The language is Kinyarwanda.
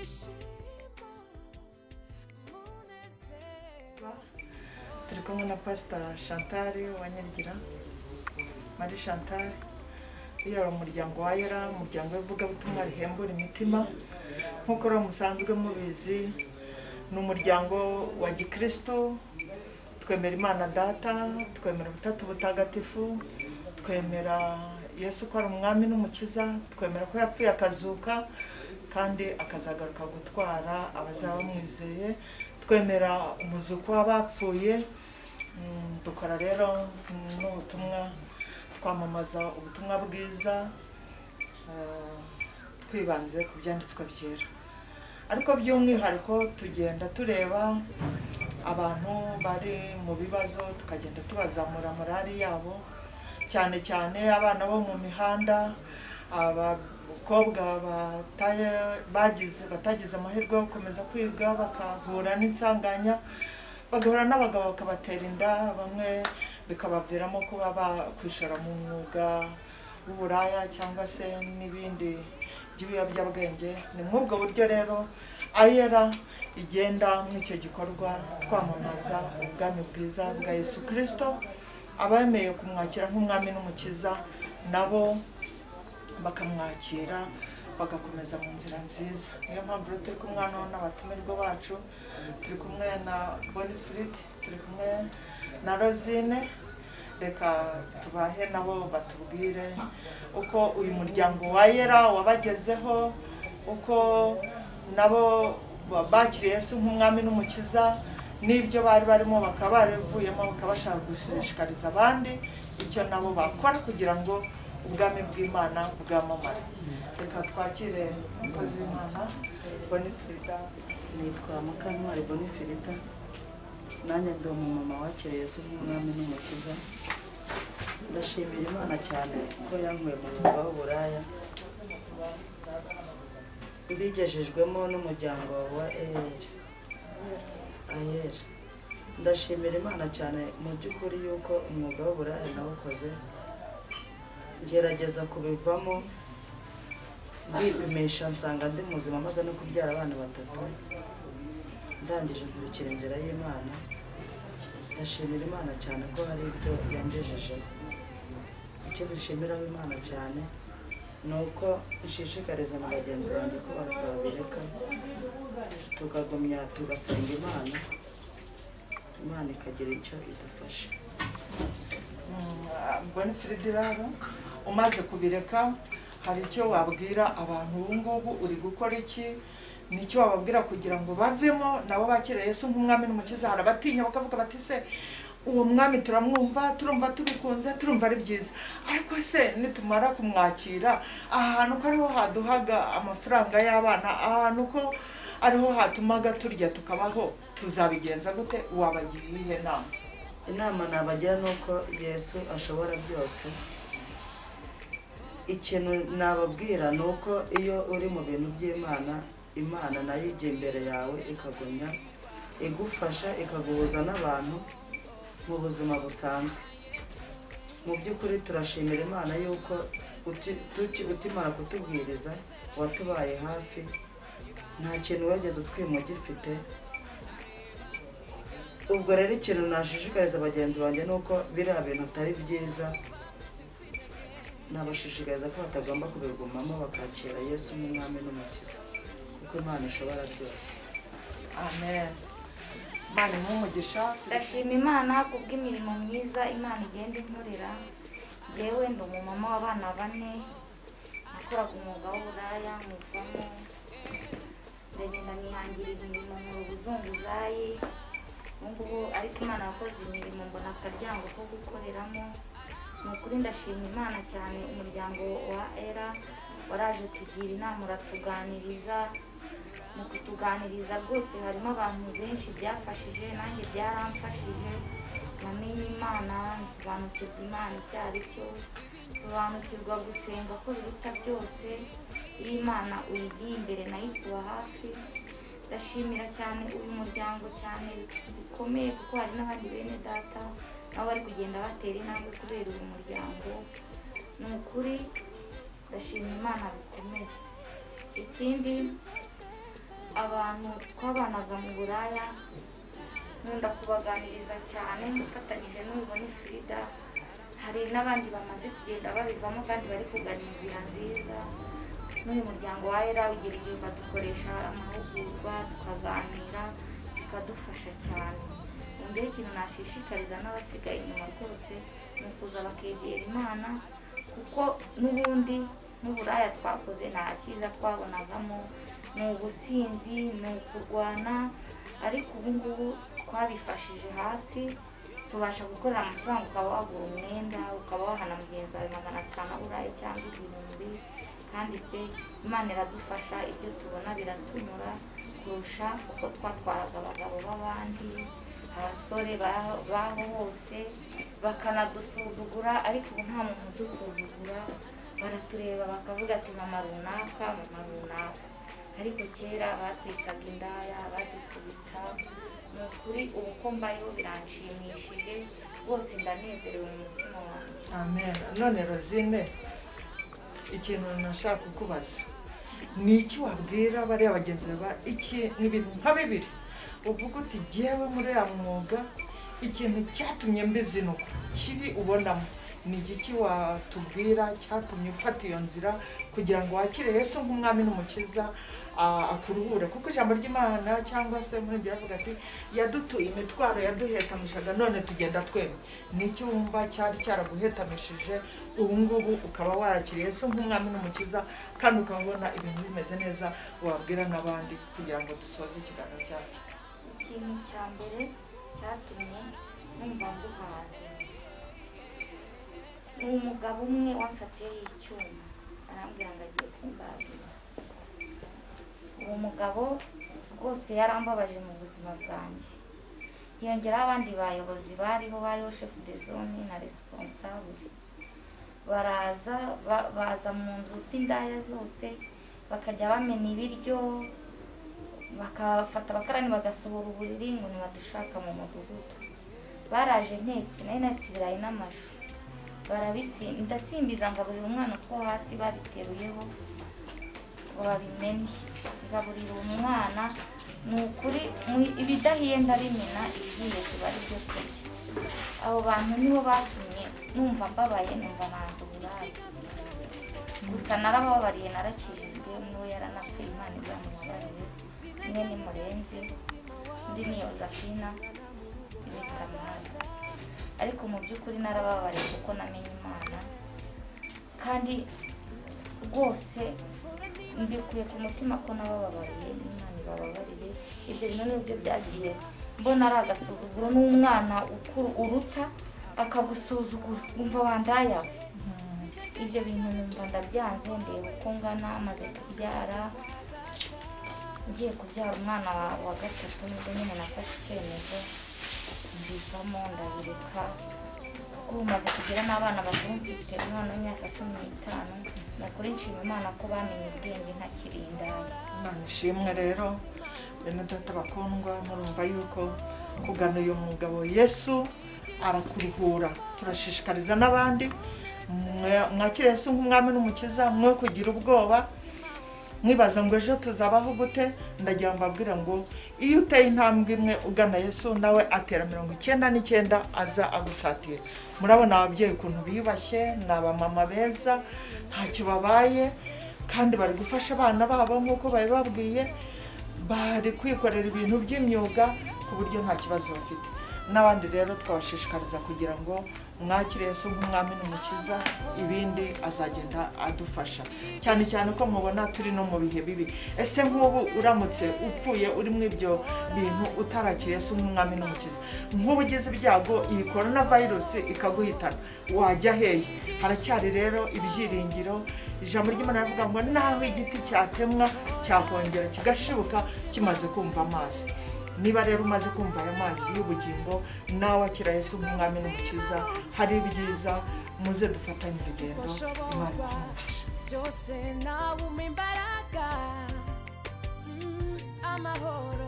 Ibyishimo, umunezero. Turi kumwe na Pasita Chantal Wanyirigira, Marie Chantal, uyobora umuryango wa Yera, umuryango w'ivugabutumwa rihembura imitima. Nk'uko rero musanzwe mubizi, ni umuryango wa gikristo. Twemera Imana Data, twemera Ubutatu Butagatifu, twemera Yesu ko ari Umwami n'Umukiza, twemera ko yapfuye akazuka kandi akazagaruka gutwara abazaba bamwizeye, twemera umuzuko w'abapfuye. Dukora rero n'ubutumwa, twamamaza ubutumwa bwiza, twibanze ku byanditswe byera, ariko by'umwihariko tugenda tureba abantu bari mu bibazo, tukagenda tubazamura morali yabo, cyane cyane abana bo mu mihanda, abakobwa batagize amahirwe yo gukomeza kwiga, bakahura n'insanganya, bagahura n'abagabo bakabatera inda, bamwe bikabaviramo kuba bakwishora mu mwuga w'uburaya cyangwa se n'ibindi by'ibiyobyabwenge. Ni muri ubwo buryo rero Ayera igenda muri icyo gikorwa, twamamaza ubwami bwiza bwa Yesu Kristo. Abemeye kumwakira nk'Umwami n'Umukiza nabo bakamwakira, bagakomeza mu nzira nziza. Niyo mpamvu rero turi kumwe hano n'abatumirwa bacu, turi kumwe na Bonifride, turi kumwe na Rosine. Reka tubahe nabo batubwire uko uyu muryango wa Yera wabagezeho, uko nabo bakiriye Yesu nk'Umwami n'Umukiza, n'ibyo bari barimo bakaba barivuyemo, bakaba bashaka gushishikariza abandi icyo nabo bakora kugira ngo ubwami bw'Imana bwamamare. Reka twakire umukozi w'Imana Bonifrida. Nitwa Mukantwari Bonifrida, nanjye ndi umumama wakiriye Yesu nk'Umwami n'Umukiza. Ndashimira Imana cyane ko yankuye mu mwuga w'uburaya, mbigejejwemo n'umuryango wa Ayera. Ndashimira Imana cyane mu by'ukuri yuko umwuga w'uburaya nawukoze, ngerageza kubivamo, ndipimisha nsanga ndi muzima, maze no kubyara abana batatu. Ndangije nkurikira inzira y'Imana. Ndashimira Imana cyane ko hari ibyo yangejejeho. Ikindi nshimiraho Imana cyane ni uko nshishikariza na bagenzi banjye ko babireka, tukagumya tugasenga Imana, Imana ikagira icyo idufasha. Bonifride rero, umaze kubireka, hari icyo wabwira abantu ubu ngubu? Uri gukora iki? Nicyo wababwira kugira ngo bavemo nabo bakire Yesu nk'Umwami n'Umukiza? Hari abatinya bakavuga bati: "Se uwo mwami turamwumva, turumva tubikunze, turumva ari byiza, ariko se nitumara kumwakira, aha hantu ko ariho haduhaga amafaranga y'abana, aha hantu ko ariho hatumaga turya tukabaho, tuzabigenza gute?" Wabagira iyihe nama? Inama nabagira ni uko Yesu ashobora byose. Ikintu nababwira ni uko iyo uri mu bintu by'Imana, Imana nayo ijya imbere yawe, ikagumya igufasha, ikaguhuza n'abantu mu buzima busanzwe. Mu by'ukuri turashimira Imana yuko utimara kutubwiriza watubaye hafi, nta kintu wigeze utwima ugifite. Ubwo rero ikintu nashishikariza bagenzi banjye ni uko biriya bintu atari byiza, nabashishikariza ko batagomba kubigumamo, bakakira Yesu nk'Umwami n'Umukiza, kuko Imana ishobora byose. Amen. Imana imuhe umugisha. Ndashima Imana kubw'imirimo myiza Imana igenda inkorera. Njyewe ndi umumama w'abana bane, nakoraga umwuga w'uburaya muvamo, ndagenda nihangira imirimo mu buzunguzayi ubu ngubu, ariko Imana yakoze imirimo mbona akaryango ko gukoreramo. Ni ukuri ndashima Imana cyane. Umuryango wa Era waraje tugira inama, uratuganiriza. Mu kutuganiriza rwose harimo abantu benshi byafashije, nanjye byaramfashije. Namenye Imana, nsobanukirwa Imana icyo ari cyo, nsobanukirwa gusenga ko biruta byose. Iyo Imana uyigiye imbere nayo ikuba hafi. Ndashimira cyane uyu muryango cyane bikomeye, kuko hari n'abandi bene data nabo bari kugenda batera intambwe kubera uyu muryango. Ni ukuri ndashima Imana bikomeye. Ikindi Abantu twabanaga mu buraya nkunda kubaganiriza cyane mfatanyije n'Ubibone Frida. Hari n'abandi bamaze kugenda babivamo kandi bari kugana inzira nziza. N'uyu muryango wa Era ugira igihe ukadukoresha amahugurwa, tukaganira, bikadufasha cyane. Mbere ikintu nashishikariza n'abasigaye inyuma rwose ni ukuza bakegera Imana, kuko n'ubundi n'uburaya twakoze nta cyiza twabonagamo, ni ubusinzi, ni ukurwana, ariko ubu ngubu twabifashije hasi, tubasha gukorera amafaranga, ukaba wagura umwenda, ukaba wahana mugenzi wawe 500 burayi cyangwa 1000, kandi pe Imana iradufasha, ibyo tubona biratunyura kurusha uko twatwaraga abagabo b'abandi, abasore baho bose bakanadusuzugura, ariko ubu nta muntu udusuzugura, baratureba bakavuga ati mama runaka, mama runaka. Ariko kera batwitaga indaya, badukubita. Ni ukuri ubu ko mbayeho biranshimishije rwose, ndanezerewe mu mutima wanjye. Amen. None Rosine, ikintu nashaka kukubaza ni iki wabwira bariya bagenzi bawe, iki ni ibintu nka bibiri uvuga uti jyewe muri ya mwuga ikintu cyatumye mbizinuka kibi ubonamo ni igiki watubwira cyatumye ufata iyo nzira kugira ngo wakire Yesu nk'umwami n'umukiza akuruhure? Kuko ijambo ry'Imana cyangwa se muri biravuga ati yadutuye imitwaro yaduhetamishaga none tugenda twemye. Ni iki wumva cyari cyaraguhetamishije ubu ngubu ukaba warakiriye Yesu nk'umwami n'umukiza kandi ukabona ibintu bimeze neza, wabwira n'abandi kugira ngo dusoze ikiganiro cyacu? Ikintu cya mbere cyatumye numva nguhaze ni umugabo umwe wamfatiye icyuma arambwira ngo agiye kumbagira. Uwo mugabo rwose yarambabaje mu buzima bwanjye. Hiyongeraho abandi bayobozi bariho ba chef de zone na responsable, baraza baza mu nzu z'indaya zose, bakajya bamena ibiryo, bakafata abakarani bagasohora uburiri ngo nibadushaka mu mudugudu. Baraje ntetse, nari natse ibirayi n'amashu, ndasimbiza ngaburira umwana utwo hasi babiteruyeho ngo babimene, ngaburira umwana. Ni ukuri ibidahiye ndabimena, ibihiye tuba ari byo turya. Abo bantu nibo batumye numva mbabaye, numva nanze uburaya. Gusa narababariye, narakijijwe, n'uwo yaranapfuye Imana izamubabarire. Umwe ni Murenzi, undi ni Yozafina, ni Kamari. Ariko mu by'ukuri narababariye kuko namenye Imana, kandi rwose mbikuye ku mutima ko nabababariye, n'Imana ibababariye. Ibyo bintu nibyo byagiye mbona ari agasuzuguro, n'umwana ukuru uruta akagusuzugura wumva wandaya. Ibyo bintu numva ndabyanze, ndeba uko ngana, maze kubyara, ngiye kubyara umwana wa gatatu nibwo nyine nafashe icyemezo mbivamo ndabireka, kuko ubu maze kugira n'abana bakuru, mfite umwana w'imyaka 15. Ni ukuri nshima Imana ko bamenye ubwenge ntakiri indaya. Imana ishimwe. Rero bene data bakundwa, murumva yuko kugana uyu mugabo Yesu arakuruhura. Turashishikariza n'abandi mwakire Yesu nk'umwami n'umukiza, mwe kugira ubwoba mwibaza ngo ejo tuzabaho gute. Ndagira ngo mbabwire ngo iyo uteye intambwe imwe ugana Yesu, nawe atera 99 aza agusatira. Murabona ababyeyi ukuntu biyubashye, ni abamama beza, ntacyo babaye, kandi bari gufasha abana babo nk'uko babibabwiye, bari kwikorera ibintu by'imyuga ku buryo nta kibazo bafite. N'abandi rero twabashishikariza kugira ngo mwakire Yesu nk'umwami n'umukiza, ibindi azagenda adufasha, cyane cyane ko mubona turi no mu bihe bibi. Ese nk'ubu uramutse upfuye uri mu ibyo bintu utarakira Yesu nk'umwami n'umukiza, nk'ubu ugize ibyago iyi corona virus ikaguhitana, wajya hehe? Haracyari rero ibyiringiro. Ijambo ry'Imana rivuga ngo naho igiti cyatemwa cyakongera kigashibuka kimaze kumva amazi. Niba rero umaze kumva aya mazi y'ubugingo, nawe akira Yesu nk'umwami n'umukiza, hari ibyiza, muze dufatanye urugendo. Imana ibahe byose nawe umpa imbaraga, amahoro.